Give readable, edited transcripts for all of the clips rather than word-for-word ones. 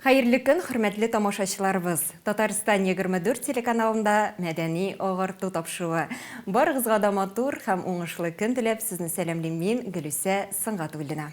Хәерле көн, хөрмәтле тамашачыларыбыз! Татарстан 24 телеканалында Мәдәни агарту тапшыруы. Барыгызга да матур һәм уңышлы көн теләп, сезне сәламлим мин, Гөлүсә Сөнгатуллина.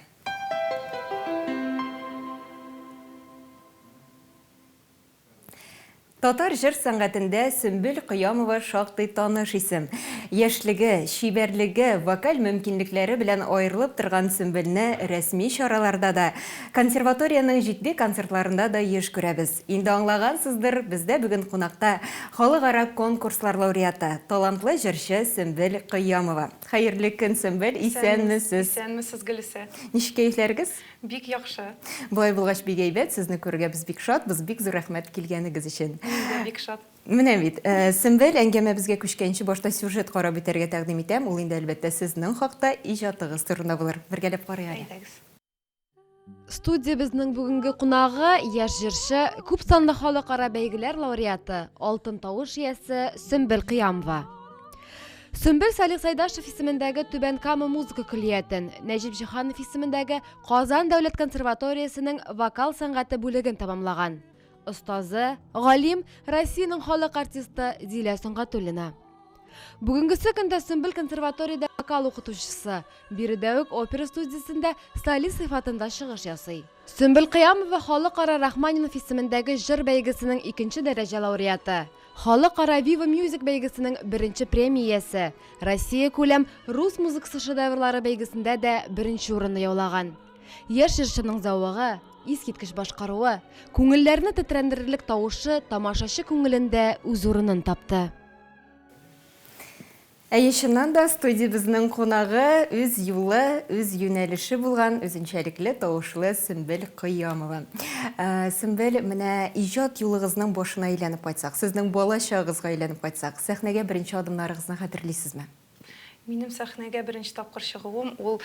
Татар җыр сәнгатендә Сөмбел Кыямова шактый таныш исем. Яшьлеге, чибәрлеге, вокаль мөмкинлекләре белән аерылып торган Сөмбелне рәсми чараларда да, консерваториянең җитди концертларында да еш күрәбез. Инде аңлагансыздыр, бездә бүген кунакта халыкара конкурслар лауреаты, талантлы җырчы Сөмбел Кыямова. Хәерле көн, Сөмбел, исәнмесез! Исәнмесез, Гөлүсә! Ничек кәефләрегез? Бик яхшы. Болай булгач бик әйбәт, сезне күрергә без бик шатбыз, бик зур рәхмәт килгәнегез өчен. Мин дә бик шат. Менә бит, Сөмбел, әңгәмәбезгә күчкәнче башта сюжет карап үтәргә тәкъдим итәм, ул инде, әлбәттә, сезнең хакта, иҗатыгыз турында булыр. Бергәләп карыйк әле. Әйдәгез. Студиябезнең бүгенге кунагы, яшь җырчы, күпсанлы халыкара бәйгеләр лауреаты, алтын тавыш иясе Сөмбел Кыямова. Сөмбел Салих Сайдашев исемендәге Түбән Кама музыка көллиятен, Нәҗип Җиһанов исемендәге Казан дәүләт консерваториясенең вокал сәнгате бүлеген тәмамлаган. Остазы, галим, Россиянең халык артисты Дилә Сөнгатуллина. Бүгенгесе көндә Сөмбел консерваториядә вокал укытучысы, биредә үк опера студиясендә солист сыйфатында чыгыш ясый. Сөмбел Кыямова Халыкара Рахманинов исемендәге җыр бәйгесенең икенче дәрәҗә лауреаты, Халыкара Viva Music бәйгесенең беренче премия иясе, Россиякүләм рус музыкасы шедеврлары бәйгесендә дә беренче урынны яулаган. Яшь җырчының зәвыгы, искиткеч башкаруы, күңелләрне тетрәндерерлек тавышы тамашачы күңелендә үз урынын тапты. Әйе, чыннан да, студиябезнең кунагы, үз юлы, үз юнәлеше булган үзенчәлекле тавышлы Сөмбел Кыямова. Сөмбел, менә иҗат юлыгызның башына әйләнеп кайтсак, сезнең бала чагыгызга әйләнеп кайтсак, сәхнәгә беренче адымнарыгызны хәтерлисезме? Минем сәхнәгә беренче тапкыр чыгуым ул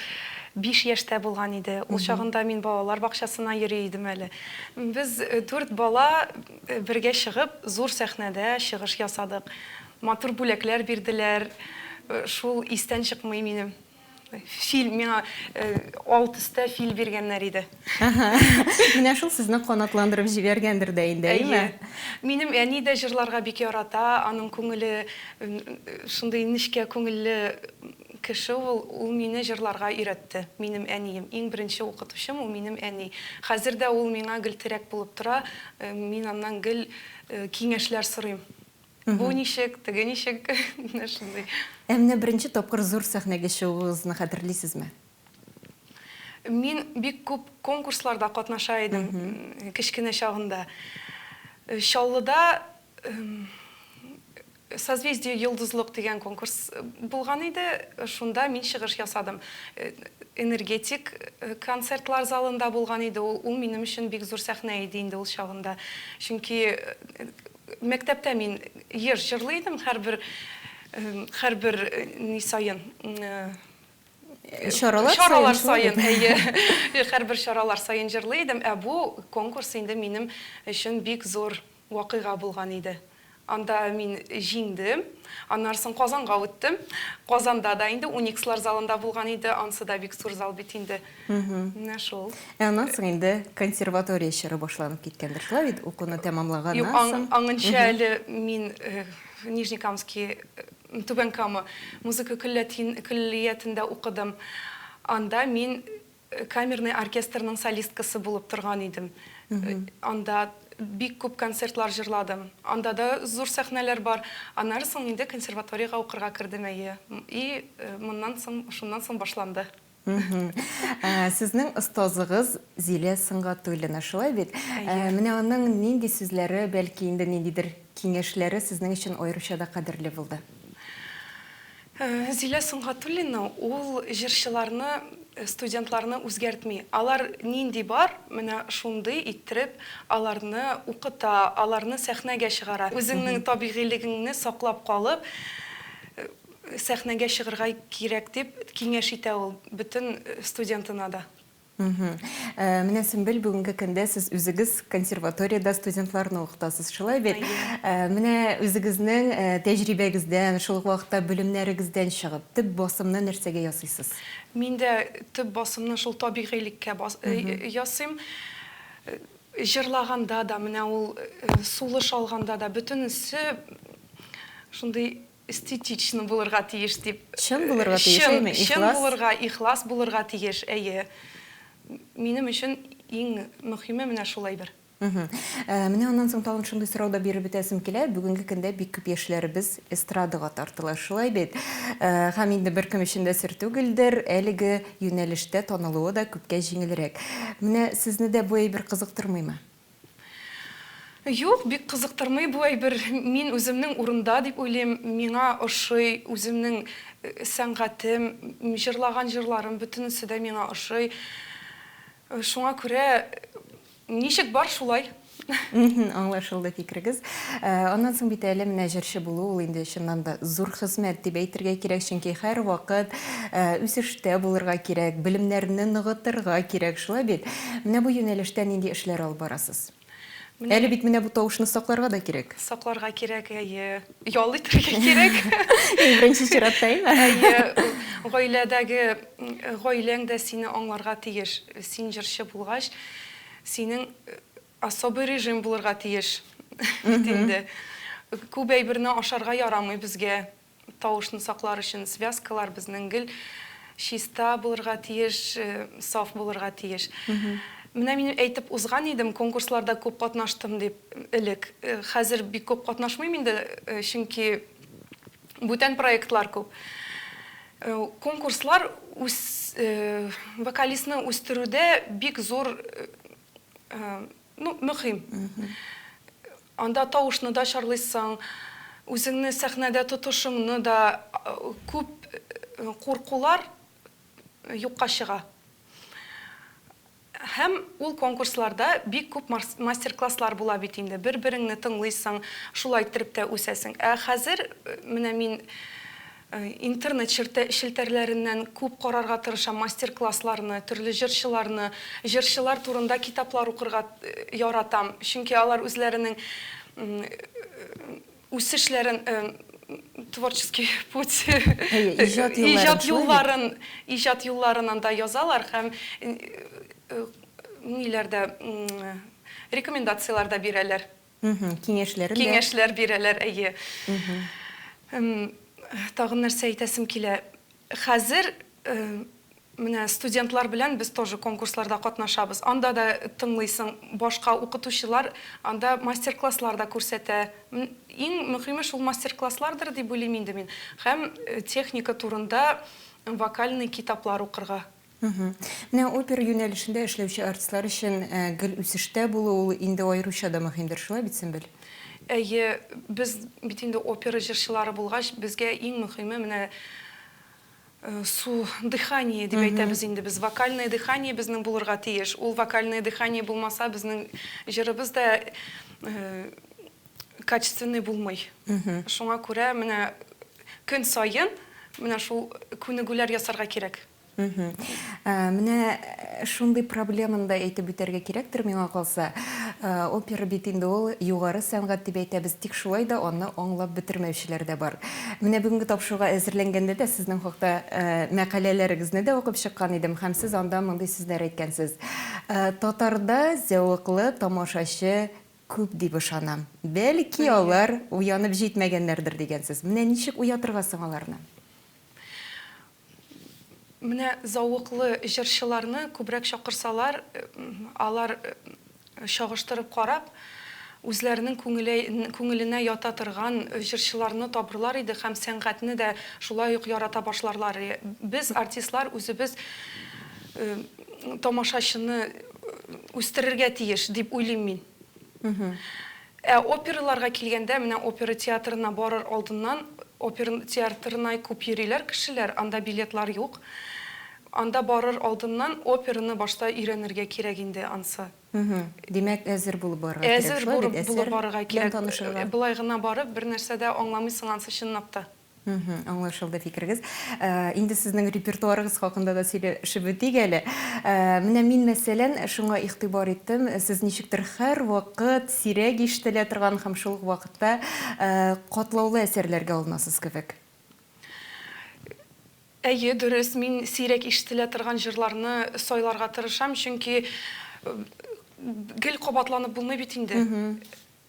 5 яшьтә булган иде. Ул чагында мин балалар бакчасына йөри идем әле. Без дүрт бала бергә чыгып, зур сәхнәдә чыгыш ясадык. Матур бүләкләр бирделәр. Шул истән чыкмый минем. Фил, миңа ал төстә фил биргәннәр иде. Менә шул сезне канатландырып җибәргәндер дә инде, әйеме? Әйе. Минем әни дә җырларга бик ярата, аның күңеле шундый нечкә күңелле кеше ул, ул мине җырларга өйрәтте, минем әнием. Иң беренче укытучым ул минем әни. Хәзер дә ул миңа гел терәк булып тора, мин аннан гел киңәшләр сорыйм. Бу ничек, теге ничек, менә шундый. Ә менә беренче тапкыр зур сәхнәгә чыгуыгызны хәтерлисезме? Мин бик күп конкурсларда катнаша идем кечкенә чагында. Чаллыда Созвездие Йолдызлык дигән конкурс булган иде, шунда мин чыгыш ясадым. Энергетик концертлар залында булган иде ул, ул минем өчен бик зур сәхнә иде инде ул чагында. Чөнки Мәктәптә мин еш җырлый идем, һәрбер һәрбер ни саен. Чаралар чаралар саен, әйе. Һәрбер чаралар саен җырлый идем. Ә бу конкурс инде минем өчен бик зур вакыйга булган иде. Анда мин җиңдем. Аннары соң Казанга үттем. Казанда да инде Уникслар залында булган иде. Ансы да бик зур зал бит инде. Менә шул. Ә аннан соң инде консерватория чоры башланып киткәндер, шулай бит? Укуны тәмамлаганнан соң. Юк, аңынча әле мин Нижнекамский, Түбән Кама музыка көллиятендә укыдым. Анда мин камерный оркестрның солисткасы булып торган идем. Анда бик күп концертлар җырладым. Анда да зур сәхнәләр бар. Аннары соң инде консерваториягә укырга кердем, әйе. И моннан соң, шуннан соң башланды. Сезнең остазыгыз Зилә Сөнгатуллина, шулай бит? Әйе. Менә аның нинди сүзләре, бәлки инде ниндидер киңәшләре сезнең өчен аеруча да кадерле булды? Зилә Сөнгатуллина ул җырчыларны, студентларны үзгәртми. Алар нинди бар, менә шундый иттереп аларны укыта, аларны сәхнәгә чыгара. Үзеңнең табигыйлегеңне саклап калып, Сәхнәгә чыгырга кирәк, дип киңәш итә ул бөтен студентына да. Менә, Сөмбел, бүгенге көндә сез үзегез консерваториядә студентларны укытасыз, шулай бит? Әйе. Менә үзегезнең тәҗрибәгездән, шул ук вакытта белемнәрегездән чыгып, төп басымны нәрсәгә ясыйсыз? Мин дә төп басымны шул табигыйлеккә ясыйм. Җырлаганда да, менә ул сулыш алганда да, бөтенесе шундый эстетично булырга тиеш дип. Чын булырга тиеш, әйме? Ихлас. Чын булырга, ихлас булырга тиеш, әйе. Минем өчен иң мөхиме менә шул әйбер. Менә аннан соң тагын шундый сорау да биреп үтәсем килә. Бүгенге көндә бик күп яшьләребез эстрадага тартыла, шулай бит? Һәм инде беркем өчен дә сер түгелдер, әлеге юнәлештә танылуы да күпкә җиңелрәк. Менә сезне дә бу әйбер кызыктырмыймы? Юк, бик кызыктырмый бу әйбер. Мин үземнең урында дип уйлыйм. Миңа ошый үземнең сәнгатем, җырлаган җырларым, бөтенесе дә миңа ошый. Шуңа күрә Ничек бар, шулай. Аңлашылды фикерегез. Аннан соң бит әле менә җырчы булу ул инде чыннан да зур хезмәт дип әйтергә кирәк, чөнки һәрвакыт үсештә булырга кирәк, белемнәрне ныгытырга кирәк, шулай бит? Менә бу юнәлештә нинди эшләр алып барасыз? Әле бит менә бу тавышны сакларга да кирәк. Сакларга кирәк, әйе. Ял итәргә кирәк. Иң беренче чиратта, әйме? Әйе. Гаиләдәге, гаиләң дә сине аңларга тиеш. Син җырчы булгач, синең особый режим булырга тиеш бит инде. Күп әйберне ашарга ярамый безгә. Тавышны саклар өчен связкалар безнең гел чиста булырга тиеш, саф булырга тиеш. Менә мин әйтеп узган идем, конкурсларда күп катнаштым дип элек. Хәзер бик күп катнашмыйм инде, чөнки бүтән проектлар күп. Конкурслар үс, вокалистны үстерүдә бик зур Ну, мөһим. Анда тавышны да чарлыйсың, үзеңне сәхнәдә тотышыңны да, күп куркулар юкка чыга. Һәм ул конкурсларда бик күп мастер-класслар була бит инде. Бер-береңне тыңлыйсың, шулай иттереп тә үсәсең. Ә хәзер менә мин Интернет челтәрләреннән күп карарга тырышам мастер-классларны, төрле җырчыларны, җырчылар турында китаплар укырга яратам, чөнки алар үзләренең үсешләрен, творческий путь, иҗат юлларын, иҗат юлларын анда язалар һәм ниләр дә, рекомендацияләр дә бирәләр. Киңәшләрен дә. Киңәшләр бирәләр, әйе. Тагын нәрсә әйтәсем килә. Хәзер менә студентлар белән без тоже конкурсларда катнашабыз. Анда да тыңлыйсың, башка укытучылар анда мастер-класслар да күрсәтә. Иң мөхиме шул мастер-класслардыр дип уйлыйм инде мин. Һәм техника турында вокальный китаплар укырга. Менә опера юнәлешендә эшләүче артистлар өчен гел үсештә булу ул инде аеруча да мөһимдер, шулай бит, Сөмбел? Әйе, без бит инде опера җырчылары булгач, безгә иң мөхиме менә су, дыхание дип әйтәбез инде без, вокальное дыхание безнең булырга тиеш. Ул вокальное дыхание булмаса, безнең җырыбыз да качественный булмый. Шуңа күрә менә көн саен менә шул күнегүләр ясарга кирәк. Менә шундый проблеманы да әйтеп үтәргә кирәктер, миңа калса. Опера бит инде ул югары сәнгать дип әйтәбез, тик шулай да аны аңлап бетермәүчеләр дә бар. Менә бүгенге тапшыруга әзерләнгәндә дә сезнең хакта мәкаләләрегезне дә укып чыккан идем һәм сез анда мондый сүзләр әйткәнсез. Татарда зәвыклы тамашачы күп дип ышанам. Бәлки алар уянып җитмәгәннәрдер дигәнсез. Менә ничек уятырга соң аларны? Менә зәвыклы җырчыларны күбрәк чакырсалар, алар чагыштырып карап, үзләренең күңеленә ята торган җырчыларны табырлар иде һәм сәнгатьне дә шулай ук ярата башларлар иде. Без, артистлар, үзебез тамашачыны үстерергә тиеш, дип уйлыйм мин. Ә операларга килгәндә, менә опера театрына барыр алдыннан, опера театрына күп йөриләр кешеләр, анда билетлар юк. Анда барыр алдыннан операны башта өйрәнергә кирәк инде ансы. Димәк, әзер булып барырга кирәк, Әзер шулай бит? булып Әсәр барырга белән кирәк. танышырга. Болай гына барып, бернәрсә дә аңламыйсың ансы чынлап та. Аңлашылды фикерегез. Инде сезнең репертуарыгыз хакында да сөйләшеп үтик әле. Менә мин, мәсәлән, шуңа игътибар иттем, сез ничектер һәрвакыт сирәк ишетелә торган һәм шул ук вакытта катлаулы әсәрләргә алынасыз кебек. Әйе, дөрес, мин сирәк ишетелә торган җырларны сайларга тырышам, чөнки Гел кабатланып булмый бит инде.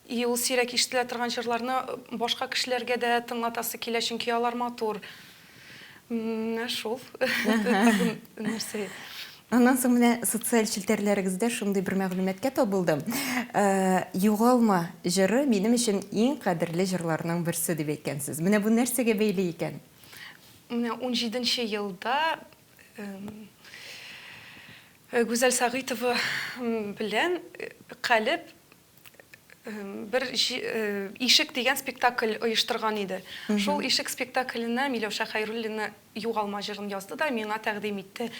И ул сирәк ишетелә торган җырларны башка кешеләргә дә тыңлатасы килә, чөнки алар матур. Менә шул. Тагын нәрсә? Аннан соң менә социаль челтәрләрегездә шундый бер мәгълүматка табылдым. Югалма җыры минем өчен иң кадерле җырларның берсе дип әйткәнсез. Менә бу нәрсәгә бәйле икән? Менә унҗиденче елда Гүзәл Сәгыйтова белән Калеб бер Ишек дигән спектакль оештырган иде. Шул Ишек спектакленә Миләүшә Хәйруллина Югалма җырын язды да миңа тәкъдим итте.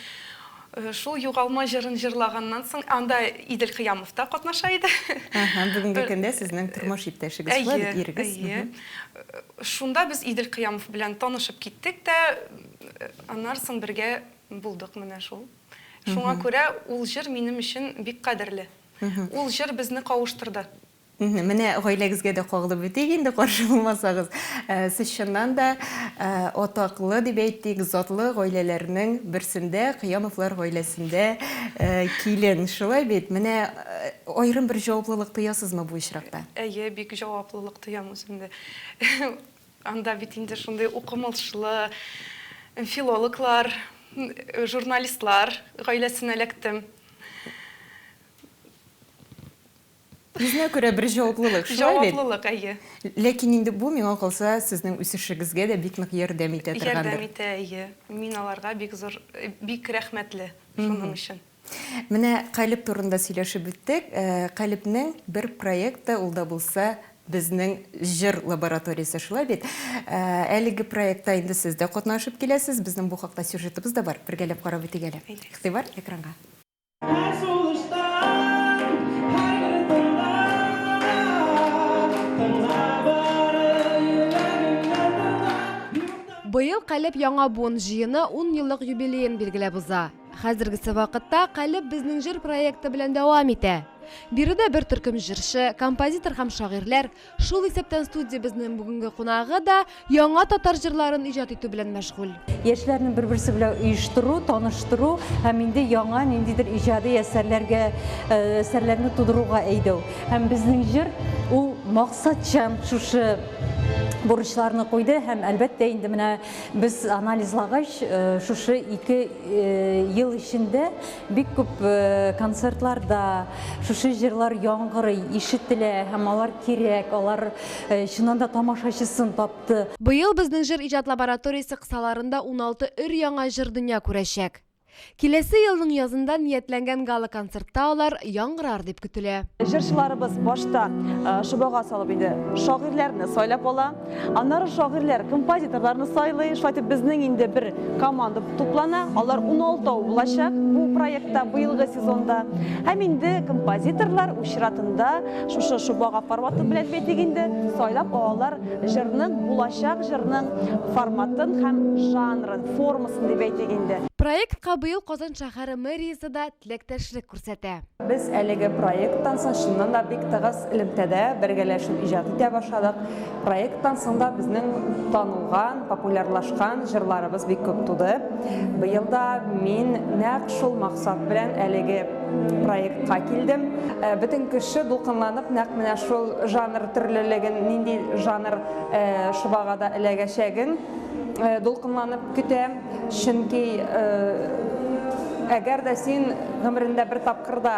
Шул Югалма җырын җырлаганнан соң, анда Идел Кыямов та катнаша иде. Әһә, бүгенге көндә сезнең тормыш иптәшегез, шулай бит, ирегез? Әйе, әйе. Шунда без Идел Кыямов белән танышып киттек тә, аннан соң бергә булдык менә шул. Шуңа күрә ул җыр минем өчен бик кадерле. Ул җыр безне кавыштырды. Менә гаиләгезгә дә кагылып үтик инде, каршы булмасагыз. Сез чыннан да атаклы дип әйтик, затлы гаиләләрнең берсендә, Кыямовлар гаиләсендә килен, шулай бит? Менә аерым бер җаваплылык тоясызмы бу очракта? Әйе, бик җаваплылык тоям үземдә. Анда бит инде шундый укымылшлы филологлар, журналистлар гаиләсенә эләктем. Үзенә күрә бер җаваплылык, шулай бит? Җаваплылык, әйе. Ләкин инде бу, миңа калса, сезнең үсешегезгә дә бик нык ярдәм итә торгандыр. Ярдәм итә, әйе. Мин аларга бик зур, бик рәхмәтле шуның өчен. Менә Калеб турында сөйләшеп үттек. Калебнең бер проекты, ул да булса Безнең җыр лабораториясе, шулай бит? Әлеге проектта инде сез дә катнашып киләсез. Безнең бу хакта сюжетыбыз да бар. Бергәләп карап үтик әле. Игътибар экранга. Һәр сулыштан, һәрбер тында, Тыңла бары йөрәгеңнән тыңла. Быел Калеб яңа буын җыены ун еллык юбилеен билгеләп уза. Хәзергесе вакытта Калеб безнең җыр проекты белән дәвам итә. Биредә бер төркем җырчы, композитор һәм шагыйрьләр, шул исәптән студиябезнең бүгенге кунагы да яңа татар җырларын иҗат итү белән мәшгуль. Яшьләрне бер-берсе белән оештыру, таныштыру һәм инде яңа ниндидер иҗади әсәрләргә, әсәрләрне тудыруга әйдәү. Һәм безнең җыр ул максатчан шушы бурычларны куйды һәм, әлбәттә, инде менә без анализлагач, шушы ике ел эчендә бик күп концертларда шушы җырлар яңгырый, ишетелә һәм алар кирәк, алар чыннан да тамашачысын тапты. Быел Безнең җыр иҗат лабораториясе кысаларында 16 өр-яңа җыр дөнья күрәчәк. Киләсе елның язында ниятләнгән гала-концертта алар яңгырар дип көтелә. Җырчыларыбыз башта шобага салып инде шагыйрьләрне сайлап ала. Аннары шагыйрьләр композиторларны сайлый. Шулай итеп безнең инде бер команда туплана. Алар уналтау булачак бу проектта быелгы сезонда. Һәм инде композиторлар үз чиратында шушы шобага форматы белән дип әйтик инде, сайлап алалар җырның, булачак җырның форматын һәм жанрын, формасын дип әйтик инде. Проектка быел Казан шәһәре мэриясе дә теләктәшлек күрсәтә. Без әлеге проекттан соң чыннан да бик тыгыз элемтәдә, бергәләшеп иҗат итә башладык. Проекттан соң да безнең танылган, популярлашкан җырларыбыз бик күп туды. Быел да мин нәкъ шул максат белән әлеге проектка килдем. Бөтен кеше дулкынланып нәкъ менә шул жанр төрлелеген, нинди жанр шобага да эләгәчәген дулкынланып көтә. Чөнки әгәр дә син гомерендә бер тапкыр да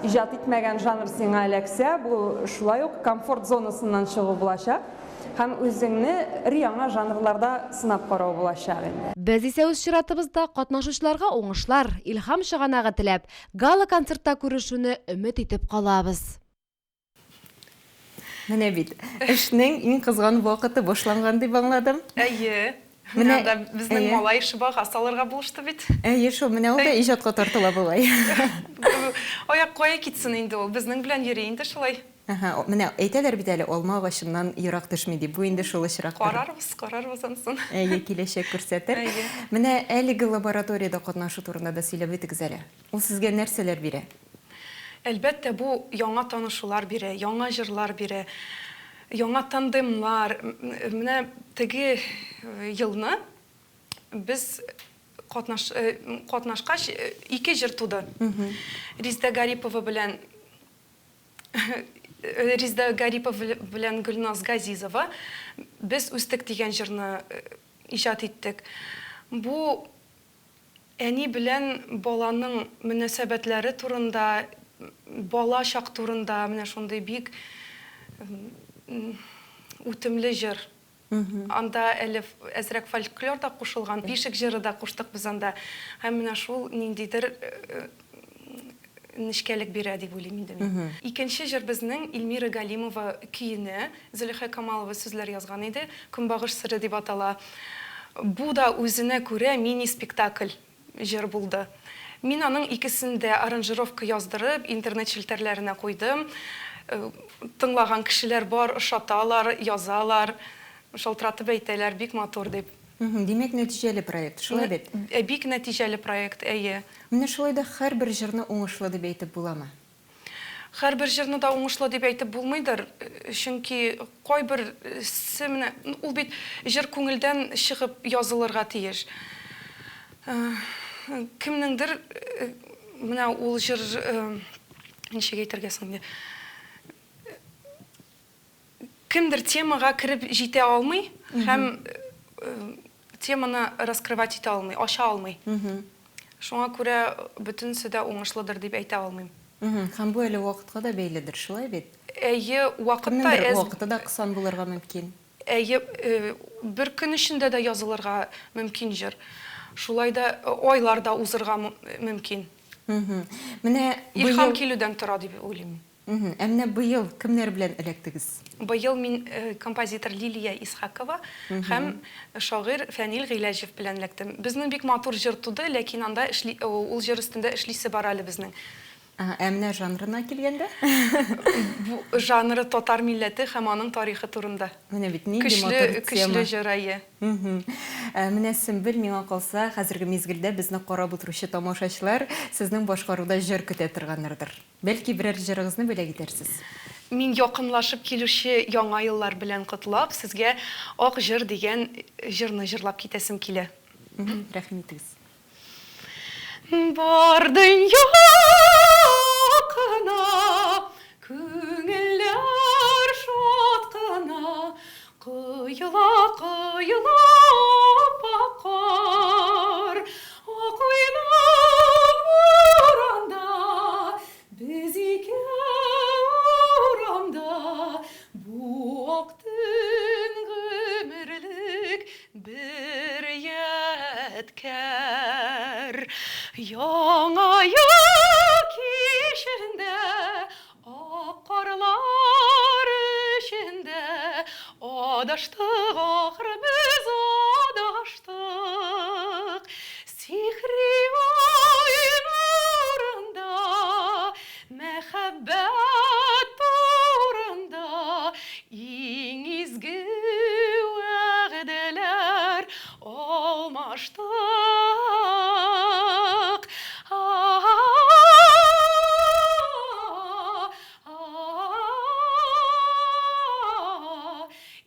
иҗат итмәгән жанр сиңа эләксә, бу шулай ук комфорт зонасыннан чыгу булачак һәм үзеңне өр-яңа жанрларда сынап карау булачак инде. Без исә үз чиратыбызда катнашучыларга уңышлар, илһам чыганагы теләп, гала-концертта күрешүне өмет итеп калабыз. Менә бит, эшнең иң кызган вакыты башланган дип аңладым. Әйе. Менә анда безнең малай шыбага салырга булышты бит. Әйе шул, менә ул да иҗатка тартыла бугай. Аяк кая китсен инде ул, безнең белән йөри инде шулай. Әһә, менә әйтәләр бит әле, алма агачыннан ерак төшми дип. Бу инде шул очрактыр. Карарбыз, карарбыз анысын. Әйе, киләчәк күрсәтер. Әйе. Менә әлеге лабораториядә катнашу турында да сөйләп үтегез әле. Ул сезгә нәрсәләр бирә? Әлбәттә, бу яңа танышулар бирә, яңа җырлар бирә, яңа тандемлар. Менә теге елны без катнаш, катнашкач, ике җыр туды. Резидә Гарипова белән. Резда Гарипов белән Гөлназ Газизова Без үстек дигән җырны иҗат иттек. Бу әни белән баланың мөнәсәбәтләре турында, бала чак турында менә шундый бик үтемле җыр. Анда әле әзрәк фольклор да кушылган, бишек җыры да куштык без анда. Һәм менә шул ниндидер нечкәлек бирә дип уйлыйм инде мин. Икенче җыр безнең Эльмира Галимова көенә, Зөләйха Камалова сүзләр язган иде, Көнбагыш сере дип атала. Бу да үзенә күрә мини-спектакль. Җыр булды. Мин аның икесен дә аранжировка яздырып, интернет челтәрләренә куйдым. Тыңлаган кешеләр бар, ошаталар, язалар, шалтыратып әйтәләр, бик матур дип. Димәк, нәтиҗәле проект, шулай бит? Бик нәтиҗәле проект, әйе. Менә шулай да һәрбер җырны уңышлы дип әйтеп буламы? Һәрбер җырны да уңышлы дип әйтеп булмыйдыр, чөнки кайберсе менә, ул бит җыр күңелдән чыгып язылырга тиеш. Кемнеңдер менә ул җыр, ничек әйтергә соң инде, кемдер темага кереп җитә алмый һәм теманы раскрывать итә алмый, ача алмый. Шуңа күрә бөтенесе дә уңышлыдыр дип әйтә алмыйм. Һәм бу әле вакытка да бәйледер, шулай бит? Әйе, вакыт та әз. Кемнеңдер вакыты да кысан булырга мөмкин. Әйе, бер көн эчендә дә язылырга мөмкин җыр. Шулай да айлар да узырга мөмкин. Менә быел. Илһам килүдән тора дип уйлыйм мин. Ә менә быел кемнәр белән эләктегез? Быел мин композитор Лилия Исхакова һәм шагыйрь Фәнил Гыйләҗев белән эләктем. Безнең бик матур җыр туды, ләкин анда эшли, ул җыр өстендә эшлисе бар әле безнең. Ә менә жанрына килгәндә? Бу жанры татар милләте һәм аның тарихы турында. Менә бит нинди матур тема. Көчле җыр, әйе. Менә Сөмбел, миңа калса, хәзерге мизгелдә безне карап утыручы тамашачылар сезнең башкаруда җыр көтә торганнардыр. Бәлки берәр җырыгызны бүләк итәрсез? Мин якынлашып килүче Яңа еллар белән котлап, сезгә Ак җыр дигән җырны җырлап китәсем килә. Рәхим итегез. Бар дөнья кына, күңелләр шат кына, Коела, коела ап-ак кар. Ак уйнап буранда, Без икәү урамда. Бу ак төн гомерлек бер ядкәр. Яңа ел кичендә Ак карлар эчендә Адаштык, ахры, без адаштык. Сихри ай нурында, Мәхәббәт турында Иң изге вәгъдәләр алмаштык.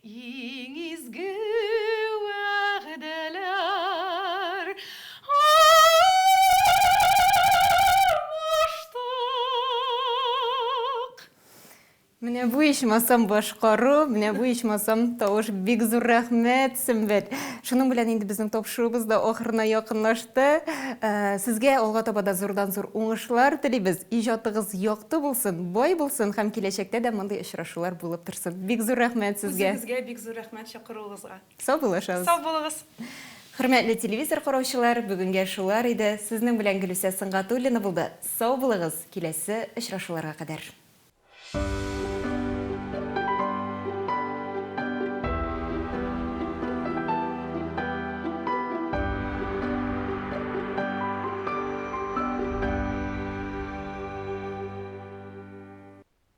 Иң изге вәгъдәләр алмаштык. Менә бу ичмасам башкару, менә бу ичмасам тавыш. Бик зур рәхмәт, Сөмбел. Шуның белән инде безнең тапшыруыбыз да ахырына якынлашты. Э, сезгә алга таба да зурдан-зур уңышлар телибез. Иҗатыгыз якты булсын, бай булсын һәм киләчәктә дә мондый очрашулар булып торсын. Бик зур рәхмәт сезгә. Үзегезгә бик зур рәхмәт чакыруыгызга. Саубуллашабыз. Сау булыгыз. Хөрмәтле телевизор караучылар, бүгенгә шулар иде. Сезнең белән Гөлүсә Сөнгатуллина булды. Сау булыгыз, киләсе очрашуларга кадәр.